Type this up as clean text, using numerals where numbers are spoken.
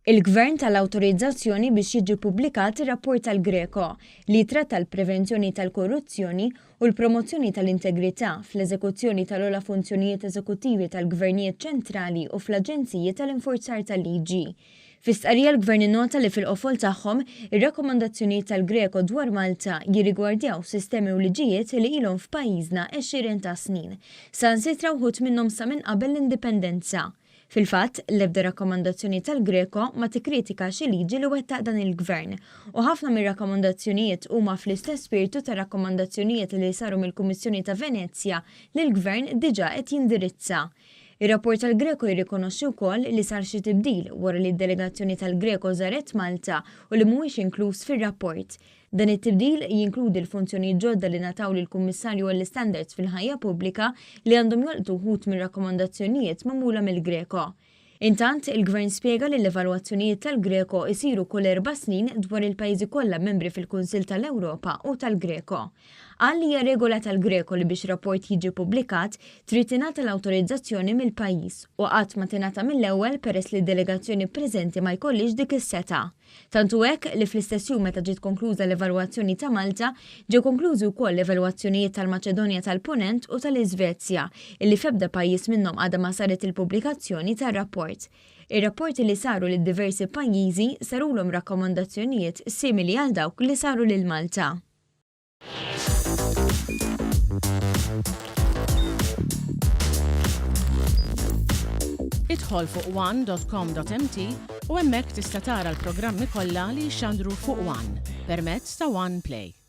Il-Gvern ta l-awtorizzazzjoni biex jiġi ppubblikat ir-rapport tal-Greco li jittratta l-prevenzjoni tal-korruzzjoni u l-promozzjoni tal-integrità fl-eżekuzzjoni tal-ogħla funzjonijiet eżekuttivi tal-gvernijiet ċentrali u fl-aġenziji tal-infurzar tal-liġi. Fi stqarrija l-Gvern innota li fil-qofol tagħhom, ir-rakkomandazzjonijiet tal-Greco dwar Malta jirrigwardjaw sistemi u liġijiet li ilhom f'pajjiżna għexieren ta' snin, saħansitra wħud minnhom sa minn qabel l-Indipendenza. Fil-fatt, l-ebda rakkomandazzjoni tal-Greco ma tikkritika xi liġi li wettaq dan il-Gvern, u ħafna mir-rakkomandazzjonijiet huma fl-istess spirtu tar-rakkomandazzjonijiet li saru mill-Kummissjoni ta' Venezja li l-Gvern diġà qed jindirizza. Ir-rapport tal-Greco jirrikonoxxi wkoll li sar xi tibdil wara li d-delegazzjoni tal-Greco żaret Malta u li mhuwiex inkluż fir-rapport. Dan it-tibdil jinkludi l-funzjonijiet ġodda li ngħataw lill-Kummissarju għall-Istandards fil-Ħajja Pubblika li għandhom jolqtu wħud mir-rakkomandazzjonijiet magħmula mill-Greco. Intant, il-Gvern spjega li l-evalwazzjonijiet tal-Greco jsiru kull erba' snin dwar il-pajjiżi kollha membri fil-Kunsill tal-Ewropa u tal-Greco. Qal li hija regola tal-Greco li biex rapport jiġi ppubblikat trid tingħata l-awtorizzazzjoni mill-pajjiż u qatt ma tingħata mill-ewwel peress li d-delegazzjoni preżenti ma jkollhiex dik is-setgħa. Tant hu hekk li fl-istess jum meta ġiet konkluża l-evalwazzjoni ta' Malta, ġew konklużi wkoll l-evalwazzjonijiet tal-Maċedonja tal-Punent u tal-Iżvezja, illi f'ebda pajjiż minnhom għadha ma saret il-pubblikazzjoni tar-rapport. Ir-rapporti li saru lil diversi pajjiżi sarulhom rakkomandazzjonijiet simili għal dawk li saru lil Malta. Idħol fuq one.com.mt u hemmhekk tista' tara l-programmi kollha li jixxandru fuq One permezz ta' One Play.